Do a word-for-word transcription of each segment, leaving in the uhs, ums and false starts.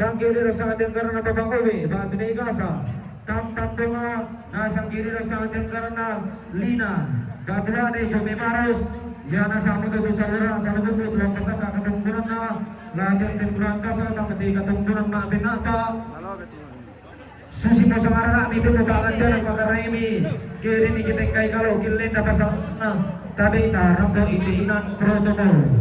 Sangkiri rasa tenggarna Bapak Obe, batu ne gasa. Tam tam bonga, na sangkiri rasa tenggarna Lina. Batu ane Jome Barus, ya na samu tu saudara, saudara tu tuan kasaka katunggunan na, latihan tenggunan kasa, tamati katunggunan ma benata. Susi mo sangarara mi tu mo pangan jalan pakaremi, kiri ni kita kai kalau kilenda pasal, tabe ta rambo indi inan protokol.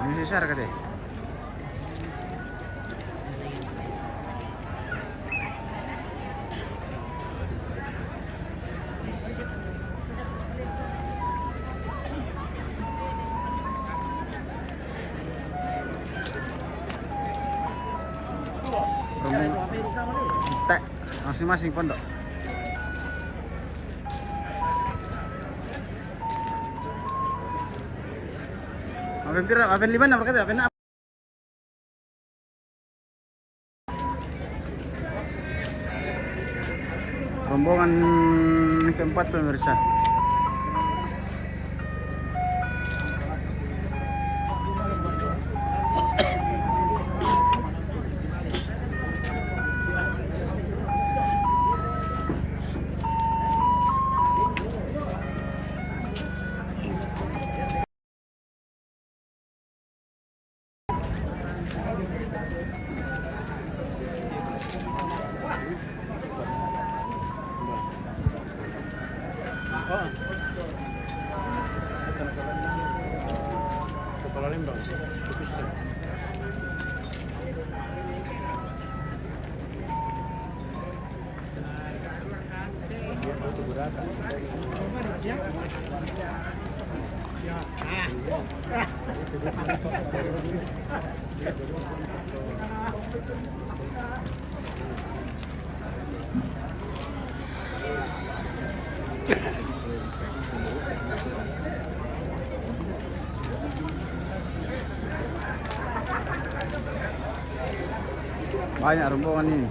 Ini sisar kate. Rombong. Te, masing-masing pondok. Apen pira, apen lima na berkata, apen Rombongan keempat, pemirsa. Kepala Lembang. Banyak rombongan ini.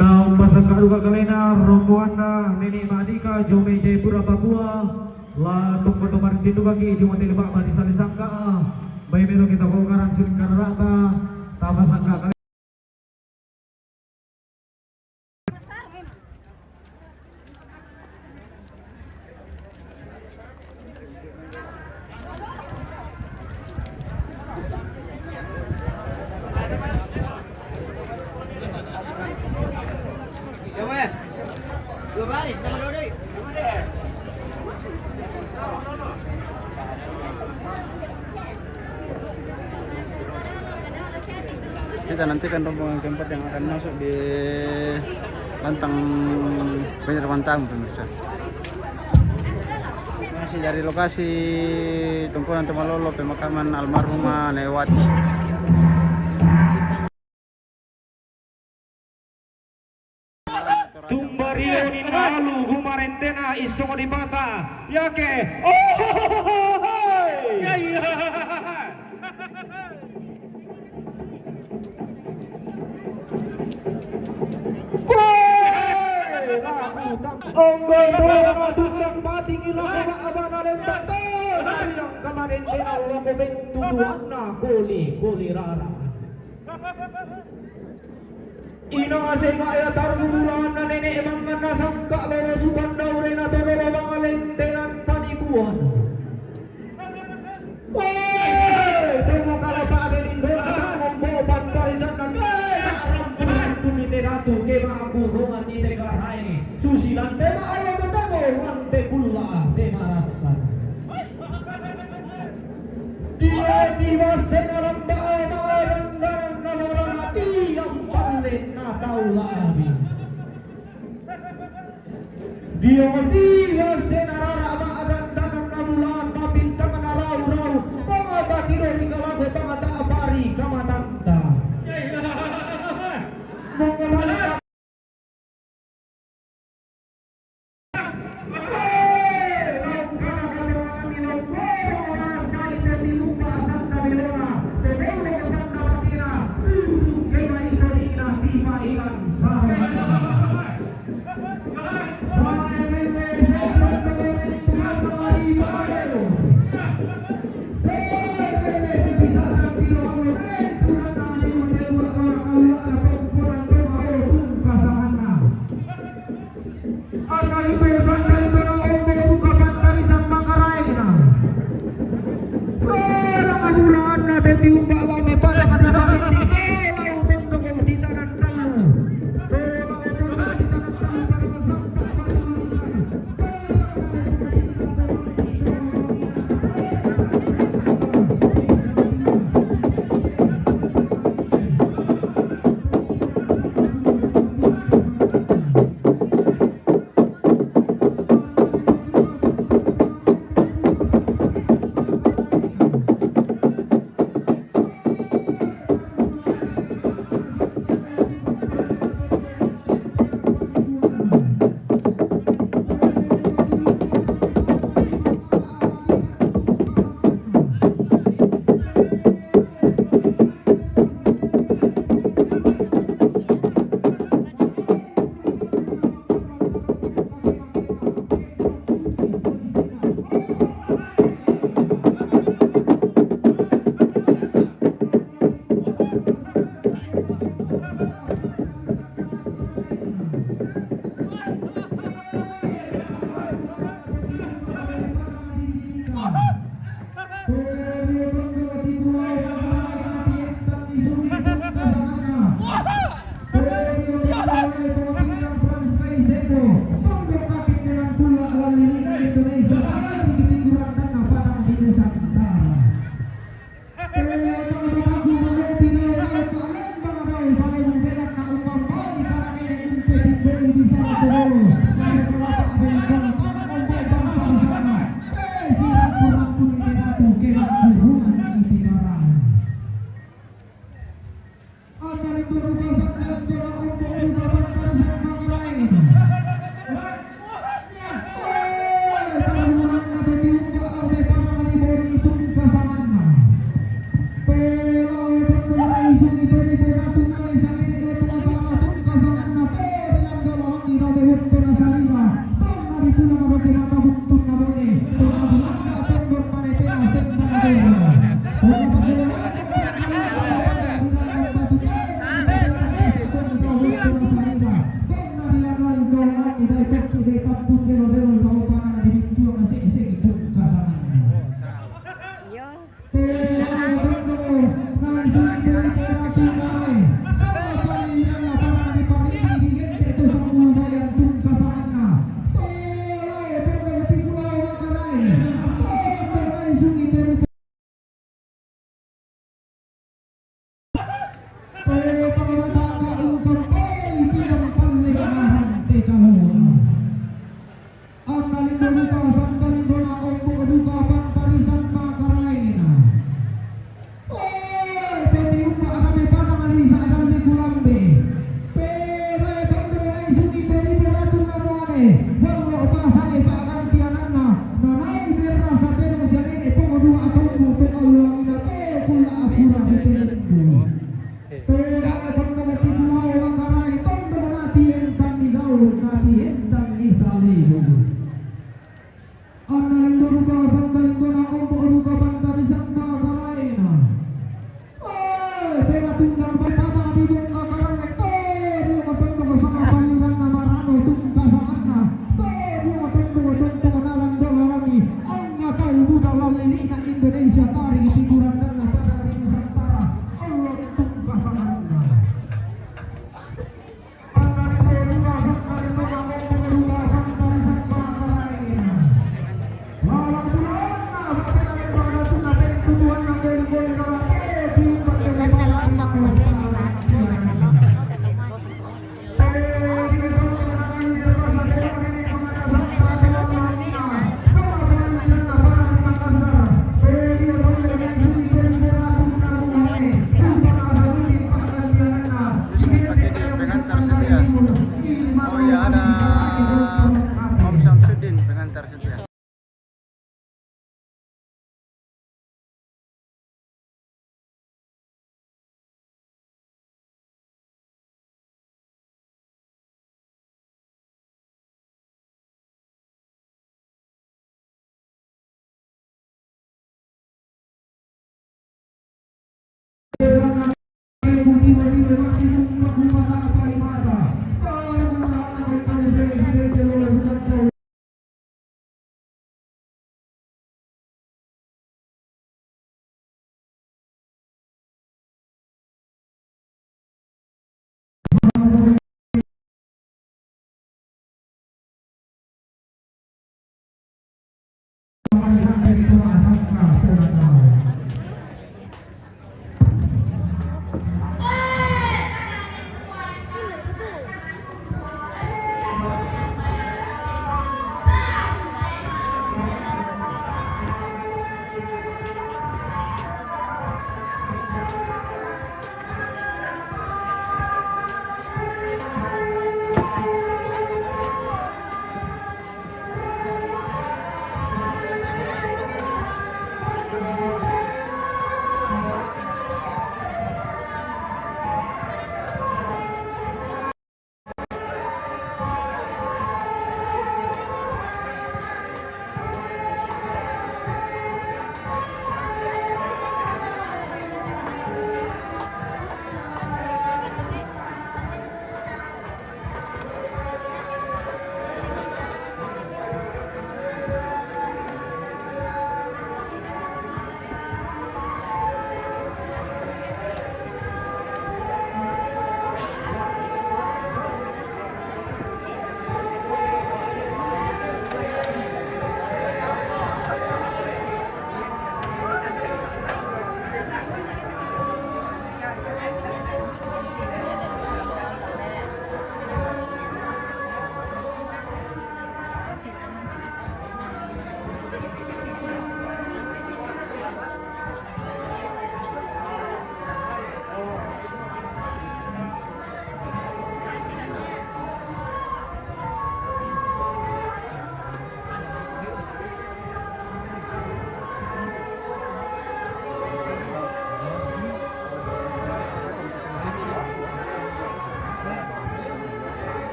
Na umpasangka duka kalena rombonganna Nenek Madika Jome Jayapura Papua, la tungko tomariti tu bagi Jumate Lebak Barisan Sangka, bai melo kita kokaran suring kararata, tapasangka kalena. Kita nantikan rombongan keempat yang akan masuk di lantang Banjar Pantamu, pemirsa. Masih dari lokasi Tungkunan Temalolo, pemakaman almarhumah Newati. Tumbario ni nalu gumarentena isong dipata. Yake. Oh, hoi. Ya, ya. Woi, lagu tak. Onggo bola tutang patingi lagu abana lempate. Yang kemarin dia lagu bentuk warna kuli, kuli rara. Ina ase ma ya tarbu bulanna nenek manganna sangka lolo sukan daure na todolo mangalentenan panikuan. Woi, temo kala pa ade lindo na ngombo pantari sana ke rambu rambu ni te ratu ke ma aku rongan ni te karai. Susi lante ma alo temo lante kulla tema. Sena lamba ama adandanan na lorana tiang palle na tau labi. Dio tiwa sena rara ama adandanan na bulan mapintangan na rau-rau, pangabati do di kalago pangata abari kamatanta. Mongomali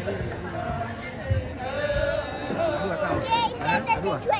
Dua tahu. Hah? Dua. Bisa.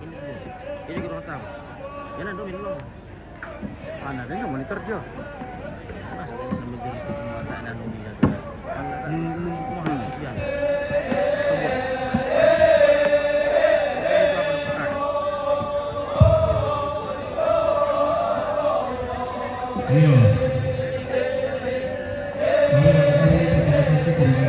Ini, ini, ini kita tahu. Ya, nanti minum. Ana, dia monitor dia. Mas, ini sambil dia mata dan dia. Hmm, hmm, hmm. Kesian. Coba. Itu apa, bukan? Ayo. Ayo, ayo, kita masuk ke rumah.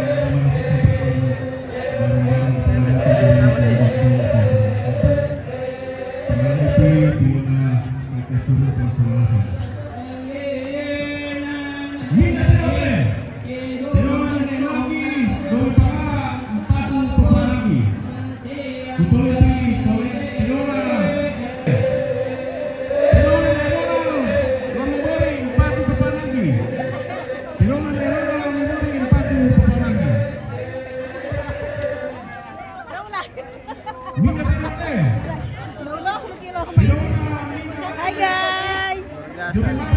Hai, guys. Cucunya.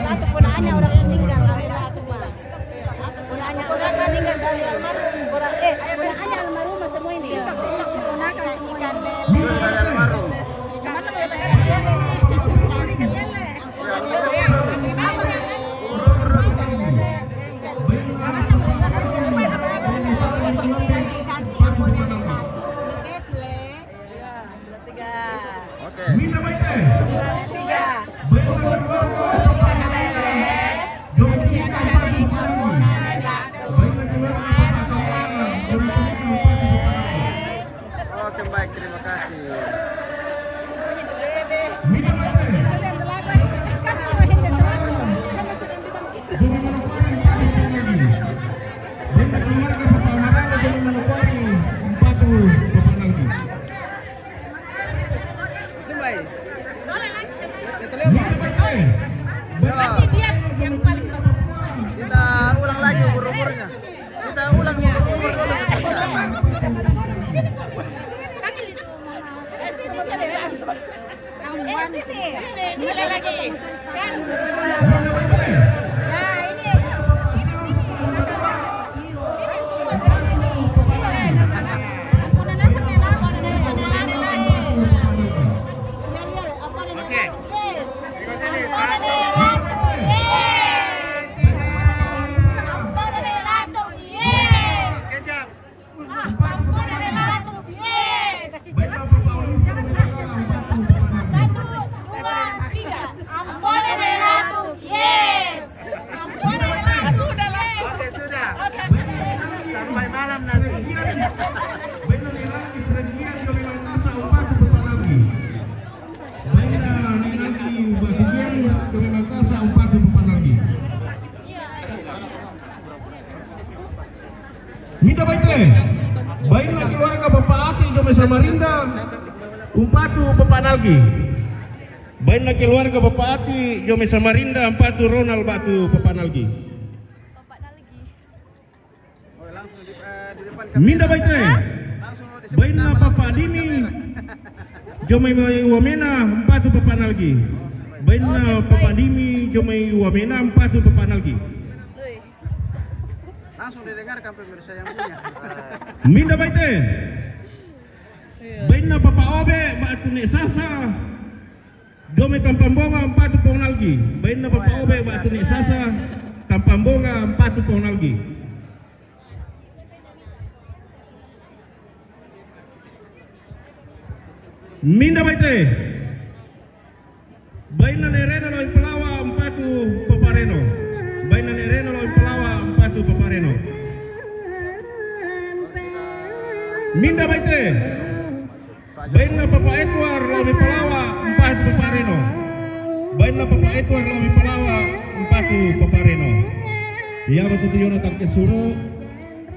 Satu ponakanya orang meninggal, hari Lahad mah. Ponakanya, ponakanya meninggal dari almarhum. Pona-, eh, ponakanya almarhumah semua ini. Ponakan semua ini. Dari almarhum. Cantik, cantik, yang punya di atas. The best, Le. Iya, sudah tiga. Oke. Sudah tiga. Oke, baik, terima kasih. Kita ulang lagi umur-umurnya. Kita ulang umur-umur dulu. Panggil itu, Mama. Baite. Bainna keluarga Bapak Ati jo mai Samarinda, umpatu Bapak Nalgi. Bainna keluarga Bapak Ati jo mai Samarinda, umpatu Ronald batu Bapak Nalgi. Minda baite. Bainna Bapak Dimi jo mai Wamena, umpatu Bapak Nalgi. Bainna Bapak Dimi jo mai Wamena, umpatu Bapak Nalgi. Langsung didengarkan pemirsa yang punya. Minda baite. Bainna Bapak Obe batu Nek Sasa jo mai Tampambonga, umpatu Pong Nalgi. Bainna Bapak Obe batu Nek Sasa, Tampambonga, umpatu Pong Nalgi. Minda baite. Bainna Nek Reno Lawang Palawa, umpatu Papa Reno. Bainna Nek Reno Lawang Palawa, umpatu Papa Reno. Minda baite. Bainna Papa Edward Lawang Palawa, umpatu Papa Reno. Bainna Papa Edward Lawang Palawa, umpatu Papa Reno. Iya, betul tu Yona tangke suru.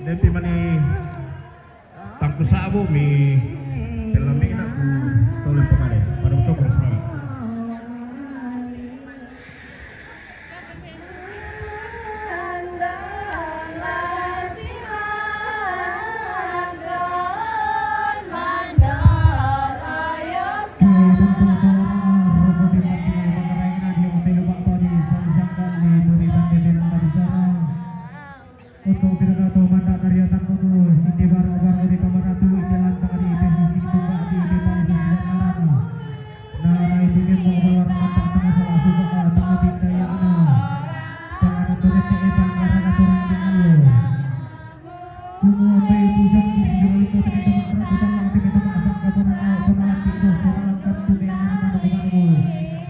Dempi mani tangku sabu mi pelambina ku tolong pemade. Pada betul ku semangat. Untuk biragato manda karya tanpa dulu, indi baru-baru di pamaratu, indi lantang di pesisi tunggak di, di paling sisi dan alana. Nah, nah, itu dia mau keluar mantap tengah salah suka, ah, tengah pindah ya, ah. Tengah nanti detik, eh, tengah raga turun di alu. Kumu ambil pusat di sisi balik kota kita, mantap, kita yang kita masak, kita masak, kita masak, kita masak, kita masak, kita masak.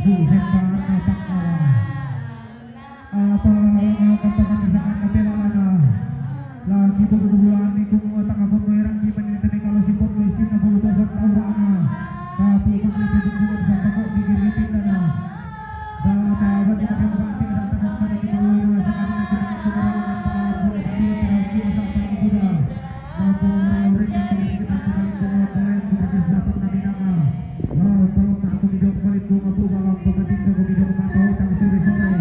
Buset, parah, tak kalah. Apa lama katakan di sana bela lana. Lagi buku bulan ni kumu tak abot merah di menit ini kalau si pot mesin na bulu besar tahu ana. Tapi tak itu buku besar kok di kiri pindah na. Dalam tahapan kita yang berarti kita tekan pada kita lalu sekarang kita kembali apa buat dia terakhir sampai kuda. Mampu mereka kita kembali ke dalam bekerja sama nabi nama. Lalu tolong tak aku hidup balik bunga bunga lampu ketika aku hidup mata utang sore sore.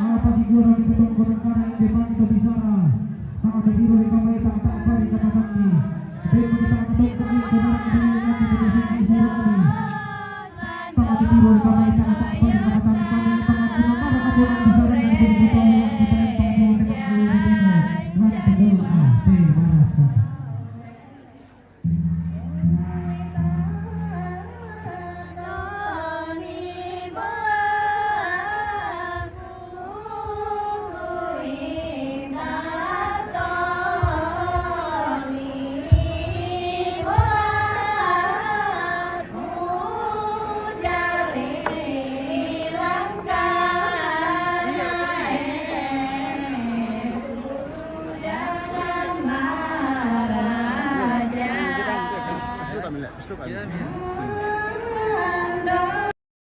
Apa di gua kita tongkol negara yang depan kita bicara. Tangan di kiri, di kanan, tak, tak, beri kata kami.